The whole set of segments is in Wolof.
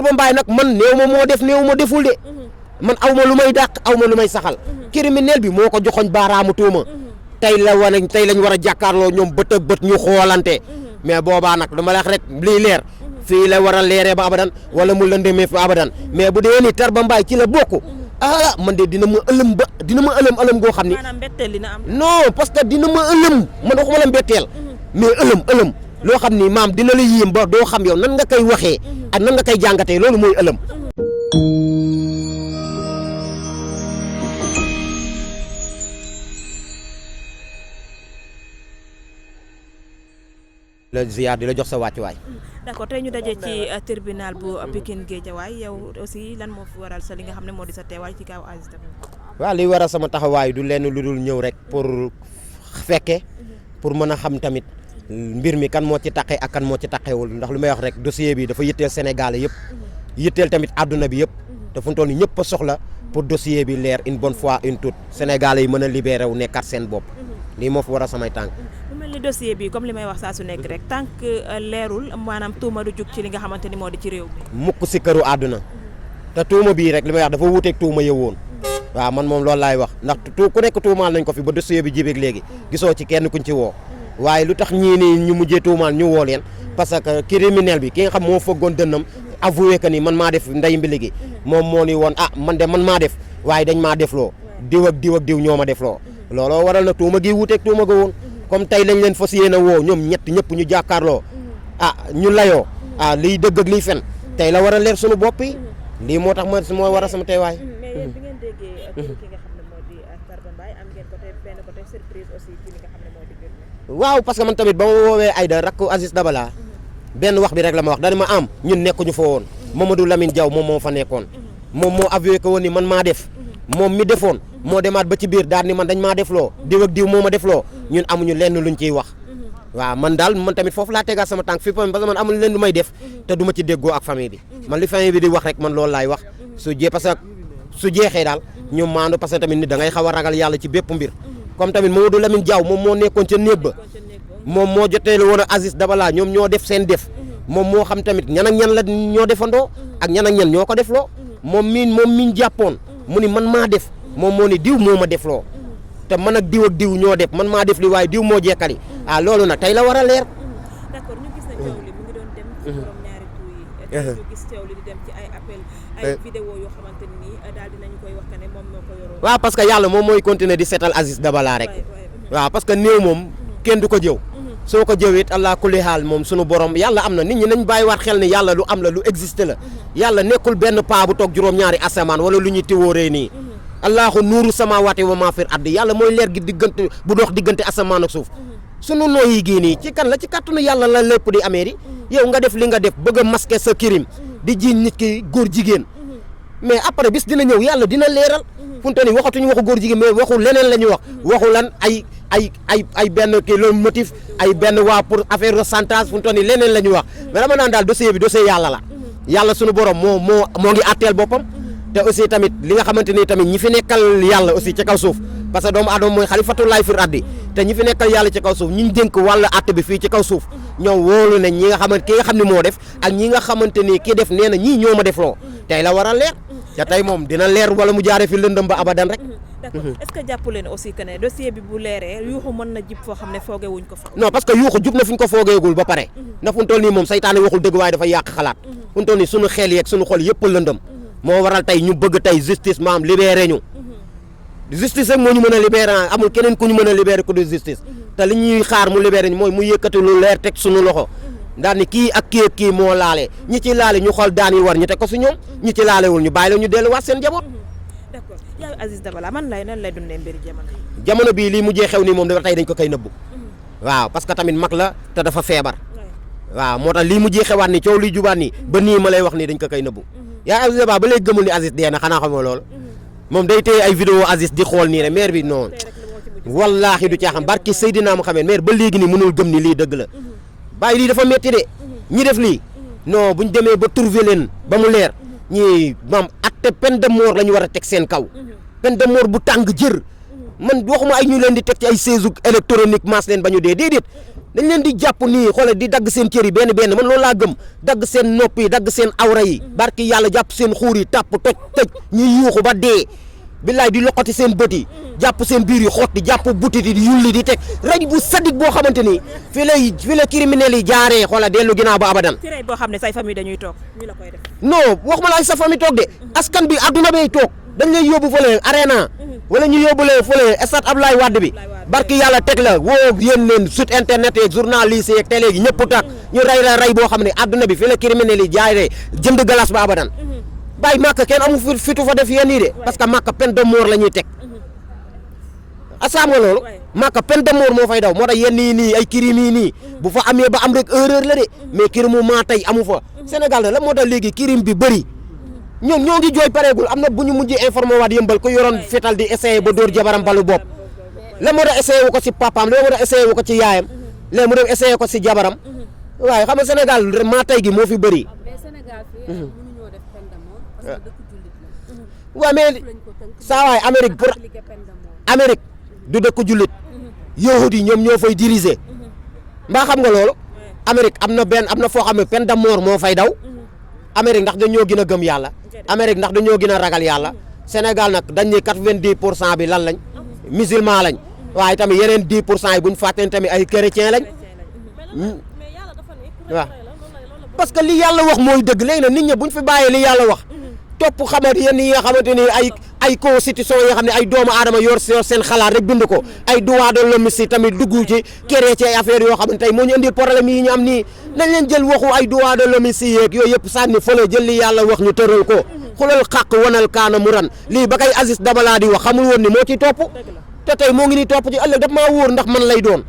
Tarba Mbaye nag man néew ma moo def néew ma deful de man aw ma lu may dàq aw ma lu may saxal criminel bi moo ko joxoñ baaraamu tuuma tey lañ war a jàkkaarloo ñoom bët ak bët ñu xoolante mais boobaa nag dama la wax rek lii leer fii la war a leeree ba abadan wala mu lëndëmee fa abadan mais bu dee ni Tarba Mbaye ci la bokk man de dina ma ëlëm goo xam ni maanaam mbetteel dina am. non parce que dina ma ëlëm man waxuma la mbetteel mais ëlëm loo xam ni maam dina la yéem ba doo xam yow nan nga koy waxee ak nan nga koy jàngatee loolu mooy ëlëm. la ziar di la jox sa wàccuwaay. d'accord tey ñu daje ci tribunal bu Pikine Guédiawaye yow aussi lan moo fi waral sa li nga xam ne moo di sa teewaay ci kaw Aziz Dabala. waaw li waral sama taxawaay du lenn lu dul ñëw rek pour fekke pour mën a xam tamit mbir mi kan moo ci taqee ak kan moo ci taqeewul ndax lu may wax rek dossier bi dafa yitteel Sénégal yëpp yitteel tamit àdduna bi yëpp te fu mu toll nii ñëpp a soxla pour dossier bi leer une bonne fois une toute Sénégalais yi mën a libéré wu nekkat seen bopp lii moo fi waral samay tànk. mu mel ni dossier bi comme li may wax saa su nekk rek tant que leerul maanaam tuuma du jug ci li nga xamante ni moo di ci réew mi. mukk si këru àdduna te tuuma bii rek li may wax dafa wuuteeg tuuma yëwoon waaw man moom loolu laay wax ndax ku nekk tuumaal nañ ko fi ba dossier bi jibeeg léegi gisoo ci kenn kuñ ci woo waaye lu tax ñii nii ñu mujjee tuumaal ñu woo leen parce que criminel bi ki nga xam moo fëggoon dënnam avoué que ni man maa def ndey mbi léegi moom moo ni woon man de man maa def waaye dañ maa defloo diw ak diw ñoo ma defloo looloo waral na tuuma gi wuuteeg tuuma ga woon comme tey lañ leen fas yéene woo ñoom ñëpp ñu jàkkaarloo ñu layoo liy dëgg ak liy fen tey la war a leer suñu bopp yi lii moo tax moo war a sama teewaay. mais yéen bi ngeen déggee ki nga xam ne moo di Tarba Mbaye am ngeen benn côté surprise aussi ci li nga xam ne moo di mbir mi. waaw parce que man tamit ba ma woowee Aïda rakku Aziz Dabala benn wax bi rek la ma wax dana ma am ñun nekkuñu fa woon Mamadou Lamine Diaw moom moo fa nekkoon moom moo avoué ko woon ni man maa def moom mi defoon moo demaat ba ci biir daal ni man dañ maa defloo diw ak diw moo ma defloo ñun amuñu lenn luñ ciy wax waaw man daal man tamit foofu laa tegaat sama tànk fii parce que man amuñu leen lu may def te du ma ci déggoo ak famille bi man li famille bi di wax rek man loolu laay wax parce que su jeexee daal ñu maandu parce que tamit nit da ngay xaw a ragal yàlla ci bépp mbir comme tamit Mamadou Lamine Diaw moom moo nekkoon ca néeg ba moom moo jotee la woon a Aziz Dabala ñoom ñoo def seen def moom moo xam tamit ñan ak ñan la ñoo defandoo ak ñan ak ñan ñoo ko defloo moom miin jàppoon mu ni man maa def moom moo ni diw moo ma defloo te man ak diw ñoo def man maa def li waaye diw moo jekkali loolu nag tey la war a leer. d'accord ñu gis na coow li mu ngi doon dem ci borom ñaari tur yi. ñu gis coow li di dem ci ay appel ay vidéo yoo xamante ni daal dinañu koy wax que ne moom moo ko yoroon. waaw parce que yàlla moom mooy continuer di seetal Aziz Dabala rek waaw parce que néew moom kenn du ko jëw soo ko jëwee it allah kulli haal moom sunu borom yàlla am na nit ñi nañ bàyyiwaat xel ni yàlla lu am la lu existe la yàlla nekkul benn paa bu toog juróom-ñaari asamaan wala lu ñuy tiwooree nii allahu nuuru samaawaati wa maa fil ardi yàlla mooy leer gi diggante bu dox diggante asamaan ak suuf sunu nooyi gii nii ci kan la ci kàttanu yàlla la lépp di amee di yow nga def li nga def bëgg a masquer sa kirim di jiiñ nit ki góor jigéen mais après bis dina ñëw yàlla dina leeral funte ni waxatuñu waxu góor jigéen mais waxu leneen la ñuy wax waxu lan ay benn kii loolu motif ay benn waa pour affaire de chantage funte ni leneen la ñuy wax mais dama naan daal dossier bi dossier yàlla la yàlla sunu borom moo ngi àtteel boppam te aussi tamit li nga xamante ni tamit ñi fi nekkal yàlla aussi ci kaw suuf parce que doomu aadama mooy xalifatullahi fil ardi te ñi fi nekkal yàlla ci kaw suuf ñi dénk wàllu àtte bi fii ci kaw suuf ñoom wóolu nañ ñi nga xamante ki nga xam ne moo def ak ñi nga xamante ni ki def nee na ñii ñoo ma def loo tey la war a leer te tey moom dina leer wala mu jaaree fi lëndëm ba abadan rek. d'accord est-ce que jàpp leen aussi que ne dossier bi bu leeree yuuxu mën na jib foo xam ne foogee wuñ ko fa. non parce que yuuxu jub na fi ñu ko foogeegul ba pare na fu mu toll nii moom saytaane waxul dëgg waaye dafa yàq xalaat fu mu toll nii suñu xel yeeg suñu xol yëpp lëndëm moo waral tey ñu bëgg tey justice maam libéré ñu justice rek moo ñu mën a libéré amul keneen ku ñu mën a libéré ku du justice te li ñuy xaar mu libéré ñu mooy mu yëkkati lu leer teg suñu loxo daal ni kii ak kii moo laale ñi ci laale ñu xool daan yi war ñu teg ko si ñoom ñi ci laalewul ñu bàyyi la ñu delluwaat seen njaboot. d'accord yow Aziz Dabala nan lay dundee mbiri jamono bii lii mujjee xew nii moom dafa tey dañ ko koy nëbbu waaw parce que tamit mag la te dafa feebar waaw moo tax lii mujjee xewaat nii coow liy jubaat nii ba nii ma lay wax nii dañ ko koy nëbbu yaa Aziz Dabala ba léegi gëmul ni Aziz dee na xanaa xamoo loolu moom day téye ay vidéo Aziz di xool nii rek maire bi noonu wallaahi du caaxaan barki Seydina Muhammad maire ba léegi nii mënul gëm ni lii dëgg la bàyyi lii dafa metti de ñi def lii non buñ demee ba trouver leen ba mu leer ñi maam atte peine de mort la ñu war a teg seen kaw peine de mort bu tàng jër man waxuma ay ñu leen di teg ci ay siège électronique maas leen ba ñu dee déedéet dañ leen di jàpp nii xoolal di dagg seen cër yi benn man loolu laa gëm dagg seen nopp yi dagg seen awra yi barki yàlla jàpp seen xuur yi tàpp tëj ñuy yuuxu ba dee billaay di loqati seen bët yi jàpp seen biir yi xotti jàpp butit yi di yulli di teg rey bu sadik boo xamante ni fi la criminel yi jaaree xoolal dellu ginnaaw ba abadan. ci rey boo xam ne say famille dañuy toog ñu la koy def. non waxuma la ay sa famille toog de askan bi adduna bay toog dañ lay yóbbu fële arena wala ñu yóbbu leen fële stade Abdoulaye Wade bi barki yàlla teg la woo yéen leen site internet yeeg journaliste yeeg télé yi ñëpp tak ñu rey la rey boo xam ne adduna bi fi la criminel yi jaaree jënd galas ba abadan. bàyyi màkk kenn amu fitu fa def yéen nii de parce que màkk peine de mort la ñuy teg asaam nga loolu màkk peine de mort moo fay daw moo tax yenn yi nii ay crime yi nii bu fa amee ba am rek erreur la de mais crime mu maa tey amu fa Sénégal la moo tax léegi crime bi bëri ñoom ñoo ngi jooy pareegul am na bu ñu mujjee informé waat yëmbal ko yoroon fetal di essayé ba dóor jabaram balu bopp la moo tax essayé wu ko si papaam la moo tax essayé wu ko ci yaayam léegi mu dem essayé ko si jabaram waaye xam nga Sénégal maa tey gi moo fi bëri waaw mais saa waay Amérique du dëkk jullit yahudi yi ñoom ñoo fay diriger mbaa xam nga loolu Amérique am na foo xam ne peine de mort moo fay daw Amérique ndax dañoo gën a gëm yàlla Amérique ndax dañoo gën a ragal yàlla Sénégal nag dañ ne 90% bi lan lañ musulman lañ waaye tamit yeneen 10% yi bu ñu fàtteen tamit ay chrétien lañ waaw parce que li yàlla wax mooy dëgg léegi nag nit ñi bu ñu fi bàyyee li yàlla wax topp xamat yenn yi nga xamante ni ay constitution yi nga xam ne ay doomu aadama yor seen xalaat rek bind ko ay droits de l'homme si tamit dugg ci créer ci ay affaires yoo xam ne tey moo ñu indil problème yi ñu am nii nañ leen jël waxu ay droits de l'homme si yeeg yooyu yëpp sànni fële jël li yàlla wax ñu tëral ko xulal xàq wanal kaana mu ran lii ba kay Aziz Dabala di wax xamul woon ni moo ciy topp te tey moo ngi ni topp ci ëllëg daf maa wóor ndax man lay doon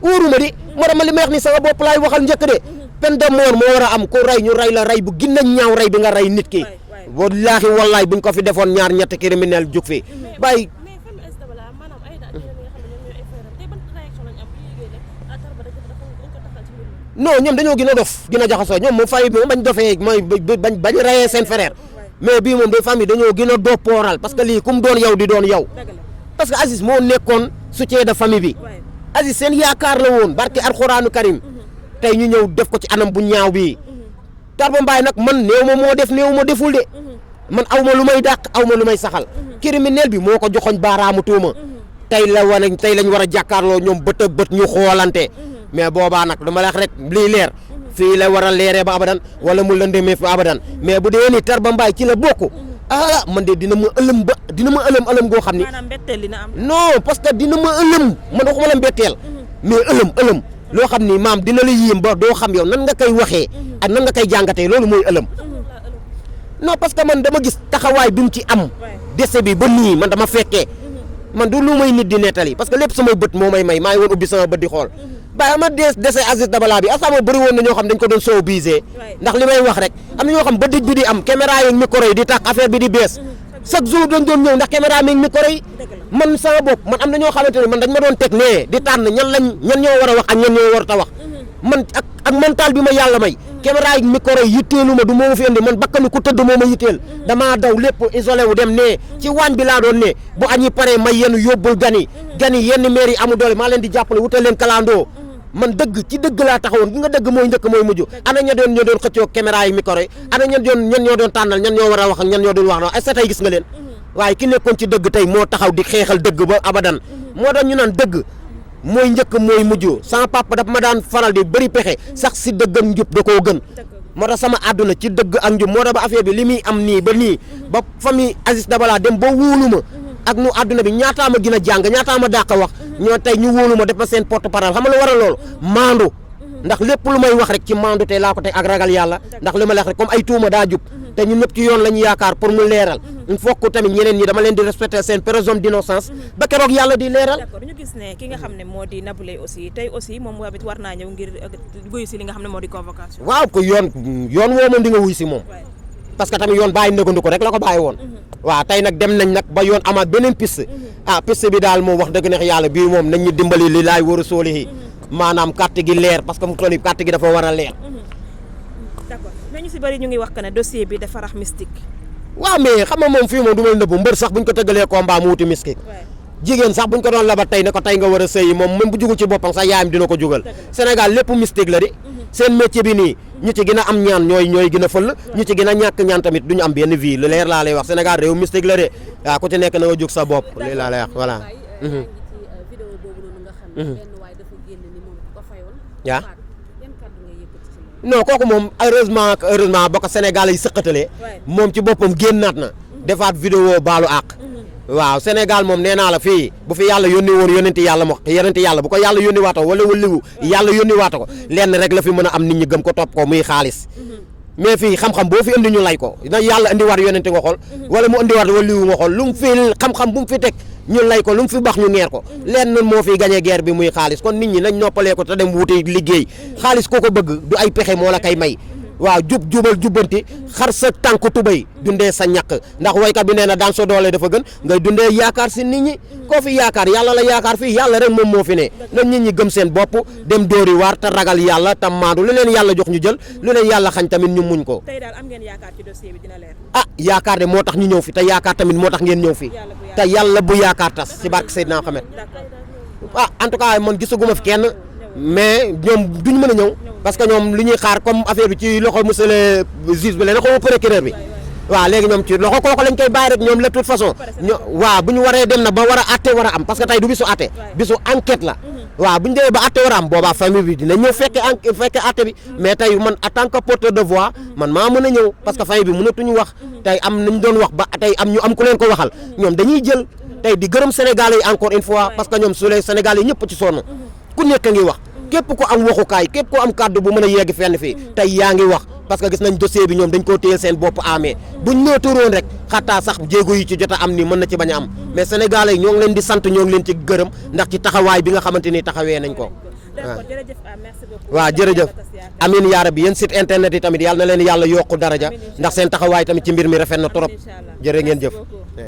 wóoruma di moo dama li may wax ni sama bopp laay waxal njëkk de peine de mort moo war a am ku rey ñu rey la rey bu gën a ñaaw rey bi nga rey nit ki wallaahi wallahi buñ ko fi defoon ñaar ñetti criminel jug fi bàyyi non ñoom dañoo gën a dof gën a jaxasoo ñoom moom fay moom bañ dofee mooy bañ reyee seen frère mais bii moom de famille dañoo gën a doppooral parce que lii kum doon yow di doon yow parce que Aziz moo nekkoon soutien de famille bi Aziz seen yaakaar la woon barke alxuraanu karim tey ñu ñëw def ko ci anam bu ñaaw bii Tarba Mbaye nag man néew ma moo def néew ma deful de man aw ma lu may dàq aw ma lu may saxal criminel bi moo ko joxoñ baaraamu tuuma tey lañ war a jàkkaarloo ñoom bët ak bët ñu xoolante mais boobaa nag dama la wax rek lii leer fii la war a leeree ba abadan wala mu lëndëmee fa abadan mais bu dee ni Tarba Mbaye ci la bokk man de dina ma ëlëm goo xam ni non parce que dina ma ëlëm man waxuma la mbetteel mais ëlëm loo xam ni maam dina la yéem ba doo xam yow nan nga koy waxee ak nan nga koy jàngatee loolu mooy ëlëm non parce que man dama gis taxawaay bi mu ci am décès bi ba nii man dama fekkee man du lu may nit di nettali parce que lépp samay bët moo may maa ngi woon ubbi sama bët di xool ba ma décès Aziz Dabala bi asama bëri woon na ñoo xam dañ ko doon soow bisé ndax li may wax rek am na ñoo xam ba dij bi di am caméra yi micro yi di tàkk affaire bi di bees chaque jour dañ doon ñëw ndax caméra mi micro yi man sama bopp man am na ñoo xamante ne man dañ ma doon teg nee di tànn ñan ñoo war a wax ak ñan ñoo war a wax man ak mental bi ma yàlla may caméra yi micro yi yitteelu ma du moo ma fi indi man bakkanu ku tëdd moo ma yitteel damaa daw lépp isolé wu dem nee ci waañ bi laa doon ne bu añi paree may yenn yóbbul gani yenn maire yi amu doole maa leen di jàppale wutal leen kalandoo man dëgg ci dëgg laa taxawoon gi nga dëgg mooy njëkk mooy mujj ana ñoo doon xëccoo caméra yi micro yi ana ñan ñoo doon tànnal ñan ñoo war a wax ak ñan ñoo doon wax na est-ce que tey gis nga leen waaye ki nekkoon ci dëgg tey moo taxaw di xeexal dëgg ba abadan moo tax ñu naan dëgg mooy njëkk mooy mujj sama papa daf ma daan faral di bëri pexe sax si dëgg ak njub da koo gën moo tax sama àdduna ci dëgg ak njub moo tax ba affaire bi li muy am nii ba nii ba famille Aziz Dabala dem ba wóolu ma ak nu àdduna bi ñaataa ma gën a jàng ñaataa ma dàq wax ñoo tey ñu wóolu ma def ma seen porte parole xam nga lu waral loolu maandu ndax lépp lu may wax rek ci maandu te laa ko teg ak ragal yàlla ndax li ma la wax rek comme ay tuuma daa jub te ñun ñëpp ci yoon la ñu yaakaar pour mu leeral il faut que tamit ñeneen ñi dama leen di respecter seen présomption d'innocence ba keroog yàlla di leeral. d'accord ñu gis ne ki nga xam ne moo di Nabou Leye aussi tey aussi moom tamit war naa ñëw ngir wuyu si li nga xam ne moo di convocation. waaw ko yoon woo moom di nga wuyu si moom parce que tamit yoon bàyyi nëgandiku rek la ko bàyyi woon waaw tey nag dem nañ nag ba yoon amaat beneen piste piste bi daal moom wax dëgg neex yàlla bii moom nañ ñu dimbali li laay war a sooli maanaam carte gi leer parce que mu toll nii carte gi dafa war a leer. d'accord mais ñu si bëri ñu ngi wax que ne dossier bi dafa rax mystique. waaw mais xam nga moom fii moom du ma nëbbu mbër sax buñ ko tëggalee combat mu wuti mystique jigéen sax buñ ko doon labat tey ne ko tey nga war a sëyi moom même bu jugul ci boppam sax yaayam dina ko jugal Sénégal lépp mystique la di seen métier bi nii ñu ci gën a am ñaan ñooy gën a fëll ñu ci gën a ñàkk ñaan tamit duñu am benn vie lu leer laa lay wax Sénégal réew mystique la de waaw ku ci nekk na nga jug sa bopp lii laa lay wax voilà yaa non kooku moom heureusement ba ko Sénégal yi sëqatalee moom ci boppam génnaat na defaat vidéo baalu àq waaw Sénégal moom nee naa la fii bu fi yàlla yónni woon yónenti yàlla bu ko yàlla yónni waata wala waliwu yàlla yónni waata ko lenn rek la fi mën a am nit ñi gëm ko topp ko muy xaalis mais fii xam-xam boo fi indi ñu lay ko na yàlla indi waat yónenti nga xool wala mu indi waat waliwu nga xool lu mu fi xam-xam bu mu fi teg ñu lay ko lu mu fi bax ñu ngeer ko lenn moo fi gagné guerre bi muy xaalis kon nit ñi nañ noppalee ko te dem wuti liggéey xaalis ko ko bëgg du ay pexe moo la kay may waaw jubal jubbanti xar sa tànk tubay dundee sa ñàkk ndax waykat bi nee na daan so doole dafa gën ngay dundee yaakaar si nit ñi koo fi yaakaar yàlla la yaakaar fii yàlla rek moom moo fi ne na nit ñi gëm seen bopp dem dóori waar te ragal yàlla te maandu lu leen yàlla jox ñu jël lu leen yàlla xañ tamit ñu muñ ko. tey daal am ngeen yaakaar ci dossier bi dina leer. ah yaakaar de moo tax ñu ñëw fi te yaakaar tamit moo tax ngeen ñëw fi te yàlla bu yaakaar tas si barke Seydina Mohamed ah en tout cas man gisaguma fi kenn mais ñoom duñ mën a ñëw parce que ñoom li ñuy xaar comme affaire bi ci loxo monsieur le juge bi la ko procureur bi waaw léegi ñoom ci loxo kooku lañ koy bàyyi rek ñoom de toute façon waaw bu ñu waree dem na ba war a atte war a am parce que tey du bisu atte bisu enquête la waaw bu ñu demee ba atte war a am boobaa famille bi dina ñëw fekke atte bi mais tey man en tant que porteur de voix man maa mën a ñëw parce que famille bi mënatuñu wax tey am nañ doon wax ba tey am ñu am ku leen ko waxal ñoom dañuy jël tey di gërëm Sénégalais yi encore une fois parce que ñoom su lee Sénégalais yi ñëpp ci sonn ku nekk ngi wax képp ko am waxukaay képp ko am kàddu bu mën a yegg fenn fii tey yaa ngi wax parce que gis nañ dossier bi ñoom dañ koo téyel seen bopp amee buñ nooturoon rek xataa sax jéego yi ci jot a am ni mën na ci bañ a am mais Sénégalais yi ñoo ngi leen di sant ñoo ngi leen ci gërëm ndax ci taxawaay bi nga xamante ni taxawee nañ ko waaw jërëjëf amiin yaa rabbi yéen site internet yi tamit yàlla na leen yàlla yokku daraja ndax seen taxawaay tamit ci mbir mi rafet na trop jërë ngeen jëf